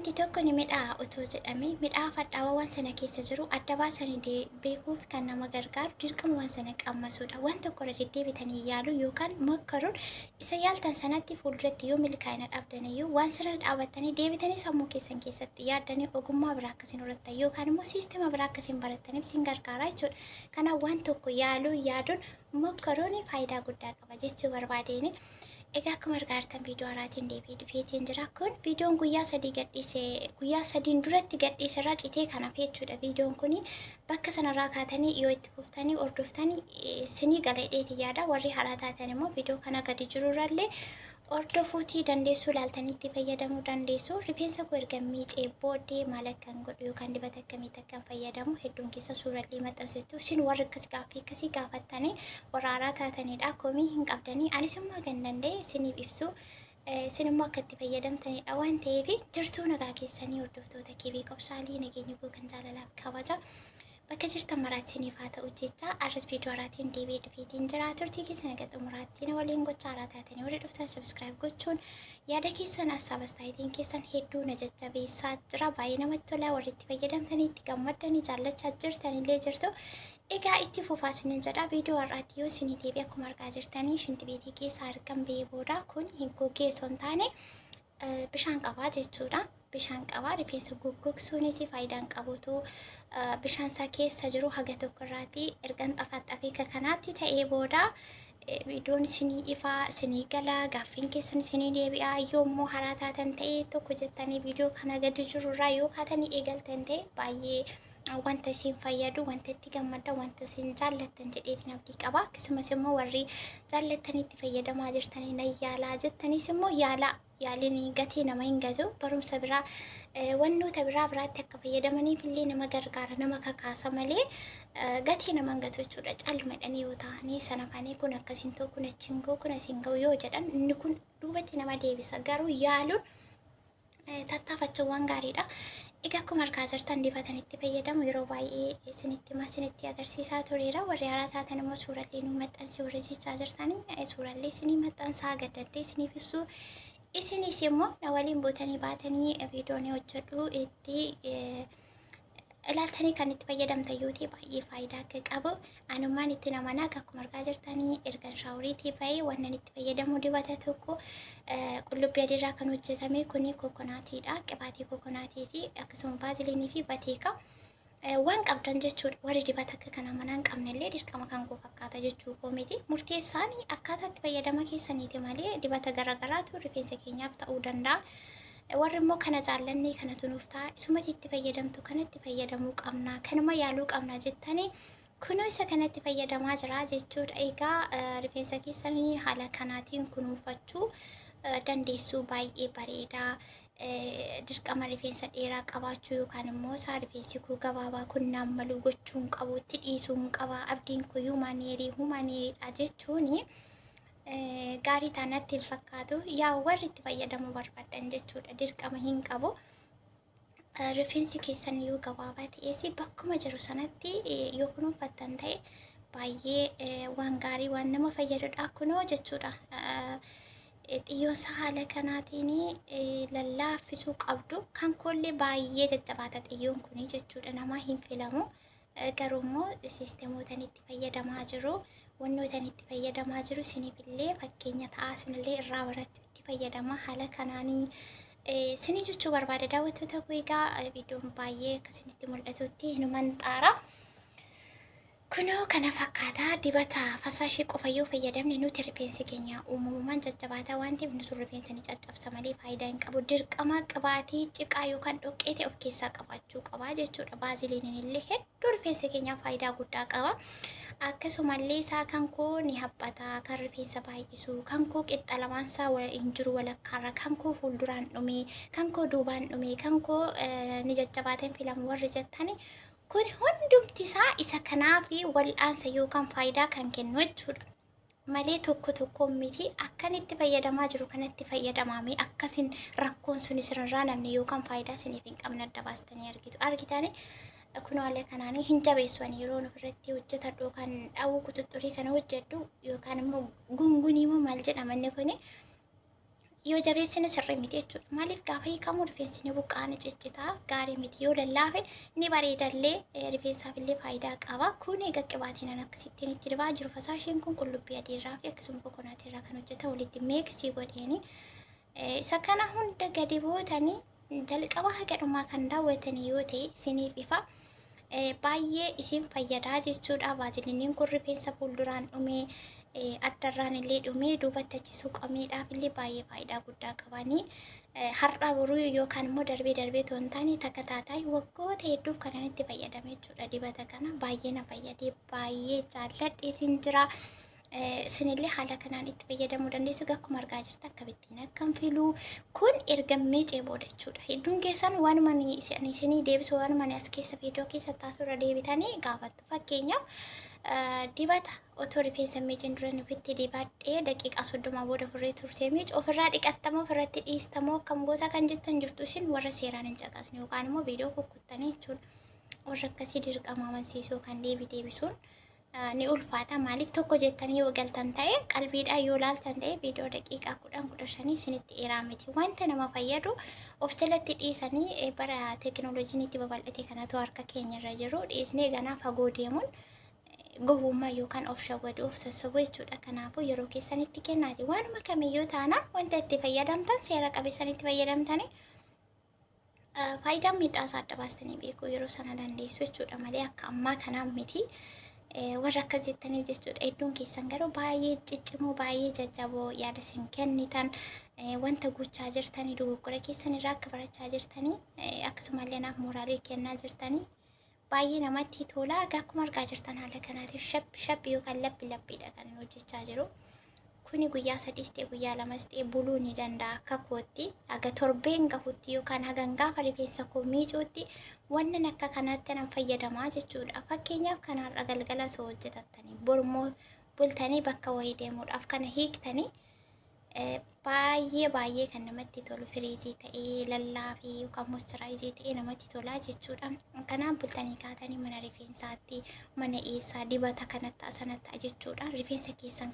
Wanti tokko ni midhaa'a otoo jedhamee midhaaf hadhaawaa waan sana keessa jiru adda baasanii beekuuf kan nama gargaaru dirqama waan sana qammasuudha. Waan tokko irra deddeebitanii yaaluu yookaan mokkaruun isa yaaltan sanatti fuulduratti yoo milkaa'ina dhabdan iyyuu waan sana dhaabattanii deebitanii sammuu keessan keessatti yaaddanii ogummaa biraa akkasiin horattan yookaan immoo siistema biraa akkasiin barattaniif sin gargaara jechuudha. Kanaaf waan tokko yaaluu yaaduun mokkaruun faayidaa guddaa qaba jechuu barbaadeeni. Egaa akkuma argaa jirtan viidiyoo haaraatiin deebi'ee dhufeetiin jira. Kun viidiyoon guyyaa sadii gadhiise guyyaa sadiin duratti gadhiise irraa citee kan hafe jechuudha. Viidiyoon kun bakka sanarraa kaatanii yoo itti fuftanii hordoftanii sinii gala jedheetiin yaada. Warri haaraa taatan immoo viidiyoo kana gadi jirurrallee hordofuutii dandeessuu ilaaltanii itti fayyadamuu dandeessu. Rifeensa koo erga miicee booddee maal akkan godhu yookaan dibata akkamiitti akkan fayyadamu hedduun keessa suurallee maxxansitu. Isin warri akkas gaaffii akkasii gaafattanii warra haaraa taatanidha. Komii hin qabdanii. Anis immoo kan danda'e isiniif ibsu. Isin immoo akka itti fayyadamtanidha waan ta'eef jirtuu nagaa keessanii hordoftoota KB Qobsaalii nageenya koo kan jaalalaaf kabaja. Bakka jirtan maraatti isiniif haa ta'u jecha arras viidiyoo haraatiin deebi'ee dhufeetiin jira. Turtii keessan haga xumuraatti na waliin gocha haaraa taatanii warri dhuftan subscribe gochuun yaada keessan hassaaba astaayitiin keessan hedduu na jajjabeessaa jira. Baay'ee namatti tola warri itti fayyadamtanii itti gammaddanii jaallachaa jirtanillee jirtu. Egaa itti fufaa isinin jedha. Viidiyoo har'aatti yoo isinii deebi'e akkuma argaa jirtanii shintibeetii keessaa argan ba'ee booda kun hin gogee osoo hin taane bishaan qabaa jechuudha. Bishaan qabaa rifeensa goggogsuunis faayidaan qabutu bishaan isaa keessa jiru haga tokko irraati ergan xafaxafee ka kanaatti ta'ee booda viidiyoon isinii ifaa isinii gala gaaffiin keessan isinii deebi'a yoo immoo haraa taatan ta'e tokko jettanii viidiyoo kana gadi jiru irraa yoo kaatanii eegaltan ta'e baay'ee wanta isin fayyadu wanta itti gammaddan wanta isin jaallattan jedheetiin abdii qaba akkasumas immoo warri jaallattanii itti fayyadamaa jirtanii nan yaalaa jettaniis immoo yaalaa yaaliin gatii nama hin gatu barumsa biraa wannoota biraa biraatti akka fayyadamaniif illee nama gargaara nama kakaasa malee gatii nama hin gatu jechuudha calluma jedhanii yoo ta'anii sana fanii kun akkasiin ta'u kun achiin ga'u kun asiin ga'u yoo jedhan inni kun duubatti nama deebisa garuu yaaluun tattaafachuun waan gaariidha. Egaa akkuma argaa jirtan dibatan itti fayyadamu yeroo baay'ee isinitti himaa isinitti agarsiisaa tureera. Warri haaraa taatan immoo suurallee nuu maxxansi warri jechaa jirtanii suurallee isinii maxxansaa gaddadde isiniif ibsu. Isinis immoo na waliin buutanii baatanii viidiyoo ni hojjedhu itti ilaaltanii kan itti fayyadamtan yoo ta'e baay'ee faayidaa akka qabu anummaan itti namanaa akkuma argaa jirtanii ergan shaawuriitii ba'ee wannan itti fayyadamu dibata tokko qullubbii adiirraa kan hojjetame kuni kokonaatiidha qibaatii kokonaatiiti akkasuma baaziliinii fi bateeka waan qabdan jechuudha warri dibata akka kana manaa hin qabnellee dirqama kan koo fakkaata jechuu koo miti murteessaan akkaataa itti fayyadama keessaniiti malee dibata garaagaraatu rifeensa keenyaaf ta'uu danda'a. Warri immoo kana jaallannee kanatu nuuf ta'a isumatti itti fayyadamtu kanatti fayyadamuu qabna kanuma yaaluu qabna jettanii kunoo isa kanatti fayyadamaa jira jechuudha. Egaa rifeensa keessanii haala kanaatiin kunuunfachuu dandeessuu baay'ee bareedaa. Dirqama rifeensa dheeraa qabaachuu yookaan immoo isaa rifeensi koo gabaabaa kun naan malu gochuu hin qabu itti dhiisuu hin qaba abdiin koo humaneerii humaneeriidha jechuuni. Gaarii ta'a natti hin fakkaatu. Yaa warri itti fayyadamuu barbaadan jechuudha. Dirqama hin qabu. Rifeensi keessan yoo gabaabaa ta'es bakkuma jiru sanatti yoo kunuunfattan ta'e baay'ee waan gaarii waan nama fayyadudha kunoo jechuudha. Xiyyoonsa haala kanaatiin lallaaffisuu qabdu. Kan koollee baay'ee jajjabaata xiyyoon kuni jechuudha. Namaa hin filamu. Garuu immoo siisteemootan itti fayyadamaa jiru wannootan itti fayyadamaa jiru isiniifillee fakkeenya ta'aa isinillee irraa barattu itti fayyadamaa haala kanaanii isinii jechuu barbaada daawwattoota koo egaa viidiyoon baay'ee akka isinitti mul'atutti hinuman xaara. Kunoo kana fakkaataa dibata fasaashii qofa yoo fayyadamne nuti rifeensi keenya uumamumaan jajjabaataa waan ta'eef inni sun rifeensa ni caccabsa malee faayidaa hin qabu. Dirqama qibaatii ciqaa yookaan dhoqqee ta'e of keessaa qabaachuu qaba jechuudha. Baaziliiniin illee hedduu rifeensa keenyaaf faayidaa guddaa qaba. Akkasumallee isaa kan koo ni haphata, kan rifeensa baay'isu, kan koo qixxa lamaan isaa hin jiru walakkaarra, kan koo fuulduraan dhume, kan koo duubaan dhume, kan koo ni jajjabaatan filamu warri jettani kun hundumti isaa isa kanaaf wal'aansa yookaan faayidaa kan kennu jechuudha. Malee tokko tokkoon miti akkan itti fayyadamaa jiru kanatti fayyadamaame akkasin rakkoon sun isinirraa namni yookaan faayidaa isiniif hin qabne adda baastanii argitu. Argitani kun haala kanaan hin jabeessu ani yeroo ofirratti hojjetadhu yookaan dhawuu quxuxurii kana hojjedhu yookaan immoo gungunii moo maal jedhama inni kuni. Yoo jabeessine sirrii miti jechuudha. Maaliif gaafa hiikamu rifeensi ni buqqa'a, ni ciccita, gaarii miti. Yoo lallaafe ni bareedallee, rifeensaaf illee faayidaa qaba. Kun egaa qibaatiin an akkasittiin itti dibaa jiru fasaashiin kun qullubbii adii irraa fi akkasuma kokonaatii irraa kan hojjetamu walitti meeksii godheeni. Isa kana hunda gadi buutanii jalqaba haga dhumaa kan daawwatanii yoo ta'e isiniif ifa. Baay'ee isin fayyadaa jechuudha. Vaaziliiniin kun rifeensa fuulduraan dhumee, addarraan illee dhumee duubatti achi suqameedhaaf illee baay'ee faayidaa guddaa qabanii. Har'a boruu yookaan immoo darbee darbee otoo hin taane takka taataa waggoota hedduuf kanan itti fayyadame jechuudha. Dibata kana baay'ee na fayyadee, baay'ee jaalladheetiin jira. Isinillee haala kanaan itti fayyadamuu dandeessu. Akkuma argaa jirtan akkamittiin akkan filu kun erga miicee booda jechuudha. Hedduun keessan waanuma ani isinii deebisu, waanuma ani as keessa viidiyoo keessa taasisuu irra deebitanii gaafattu. Fakkeenyaaf, dibata otoo rifeensa miiciin dura ofitti dibadhee daqiiqaa 30 booda furree tursee miicu ofirraa dhiqattamoo ofirratti dhiistamoo akkam goota kan jettan jirtu. Isin warra seeraan hin caqasne yookaan immoo viidiyoo kukkuttanii jechuudha. Warra akkasii dirqama amansiisuu kan deebi deebisuun ni ulfaata. Maaliif tokko jettanii yoo galtan ta'e, qalbiidhaan yoo laaltan ta'e, viidiyoo daqiiqaa 10 15 isinitti dheeraa miti. Wanta nama fayyadu of jalatti dhiisanii, bara teekinooloojiin itti babal'ate kanatu harka keenya irra jiru dhiisnee ganaa fagoo deemuun gowwummaa yookaan of shawwaduu, of sassobuu jechuudha. Kanaafuu yeroo keessanitti kennaati. Waanuma kamiyyuu taanaan wanta itti fayyadamtan seera qabeessan itti fayyadamtanii faayidaan miidhaa isaa adda baastanii beekuu yeroo sana dandeessu jechuudha malee akka ammaa kanaa miti. Warra akkas jettaniif jechuudha. Hedduun keessan garuu baay'ee ciccimoo, baay'ee jajjaboo yaada isin kennitan, wanta gochaa jirtanii dogoggora keessan irraa akka barachaa jirtanii, akkasumallee naaf mooraalii kennaa jirtanii baay'ee namatti tola. Egaa akkuma argaa jirtan haala kanaatiin shappi shappi yookaan lappi lappiidha kan inni hojjechaa jiru. Kuni guyyaa 3s ta'e guyyaa 2s ta'e buluu ni danda'a akka kootti. Haga torbeen gahutti yookaan hagan gaafa rifeensa koo miicuutti wannan akka kanaatti nan fayyadamaa jechuudha. Fakkeenyaaf, kanarra galgala osoo hojjetattanii bormoo bultanii bakka wayii deemuudhaaf kana hiiktanii, baay'ee baay'ee kan namatti tolu, firiizii ta'ee lallaafii yookaan moisturize ta'ee namatti tolaa jechuudha. Kanaaf bultanii kaatanii mana rifeensaatti, mana eessaa dibata kanatti sanatti jechuudha. Rifeensa keessan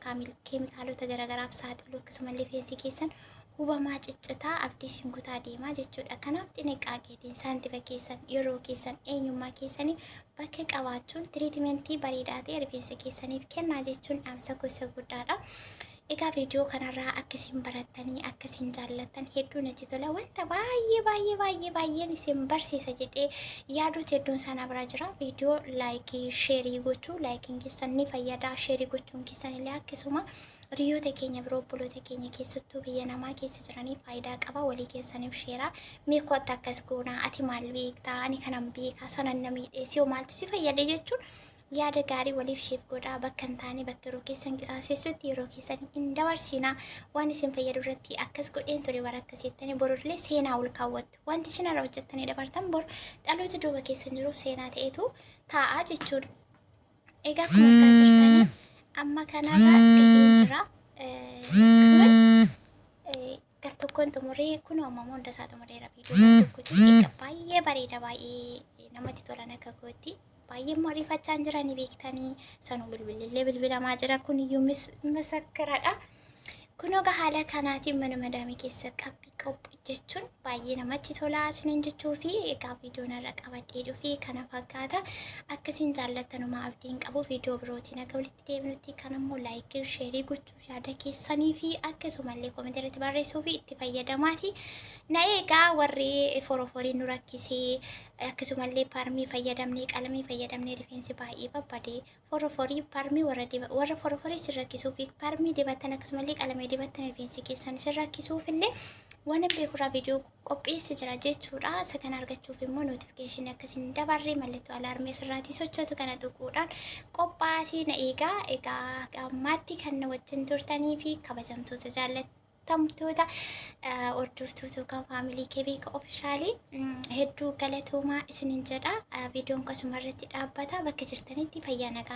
keemikaalota garaagaraaf saaxilu, akkasumallee rifeensi keessan hubamaa, ciccitaa, abdii isin kutaa deemaa jechuudha. Kanaaf xiniqaaqeetiin saantiba keessan, yeroo keessan, eenyummaa keessanii bakka qabaachuun treatment bareedaa ta'e rifeensa keessaniif kennaa jechuun dhaamsa gosa guddaadha. Egaa viidiyoo kanarraa akkasiin barattanii akkasiin jaallattan hedduu natti tola. Wanta baay'ee baay'ee baay'ee baay'een isin barsiisa jedhee yaaduuti hedduun sana bira jira. Viidiyoo like, share gochuu, likeiin keessan ni fayyada. Share gochuun keessan illee akkasuma hiriyoota keenya biroo, obboloota keenya keessattuu biyya namaa keessa jiranii faayidaa qaba. Walii keessaniif share. Mee kottu akkas goonaa, ati maal beektaa, ani kanan beekaa, sanan na miidhee, si maaltu si fayyade jechuun yaada gaarii waliif share godhaa. Bakka hin taane, bakka yeroo keessan qisaasessutti yeroo keessan hin dabarsinaa. Waan isin fayyadu irratti akkas godheen ture bara akkasiittanii borullee seenaa ol kaawwattu. Wanti isin irra hojjettanii dabartan bor dhaloota duuba keessan jiruuf seenaa ta'etu taa'aa jechuudha. Egaa akkuma argaa jirtanii amma kanarra gahee jira. Kun gar tokkoon xumuree, kun amma hunda isaa xumureera viidiyoo gar tokkotti. Egaa baay'ee bareeda, baay'ee namatti tolan akka kootti. Baay'ee immoo ariifachaa hin jiranii beektanii, sanuu bilbilillee bilbilamaa jira, kun iyyuu masakkaradha. Kun egaa haala kanaatiin mana madaamii keessa qabbi qophii jechuun baay'ee namatti tola isiniin jechuu fi egaa viidiyoon irra qabadhee dhufee kana fakkaata. Akkasiin jaallattanumaa abdiin qabu. Viidiyoo birootiin akka walitti deebinutti kan ammoo like, share gochuu, yaada keessanii fi akkasumallee comment irratti barreessuu fi itti fayyadamaati. Na eegaa, warri foroforiin nu rakkisee, akkasumallee perm fayyadamnee, qalamii fayyadamnee rifeensi baay'ee babbadee, foroforii, perm warra warra foroforii isin rakkisuu fi perm dibattan, akkasumallee qalamii dibattan rifeensi keessan isin rakkisuuf illee waan beekurraa viidiyoo qopheesse jira jechuudha. Isa kana argachuuf immoo notification akkasiin dabarree mallattoo alarm asirraatii sochootu kana tuquudhaan qophaa'aatii na eegaa. Egaa ammaatti kan na wajjin turtanii fi kabajamtoota, jaallatamtoota hordoftoota kan family kebeeka official hedduu galatoomaa isinin jedha. Viidiyoon kasuma irratti dhaabbata. Bakka jirtanitti fayyaa nagaa.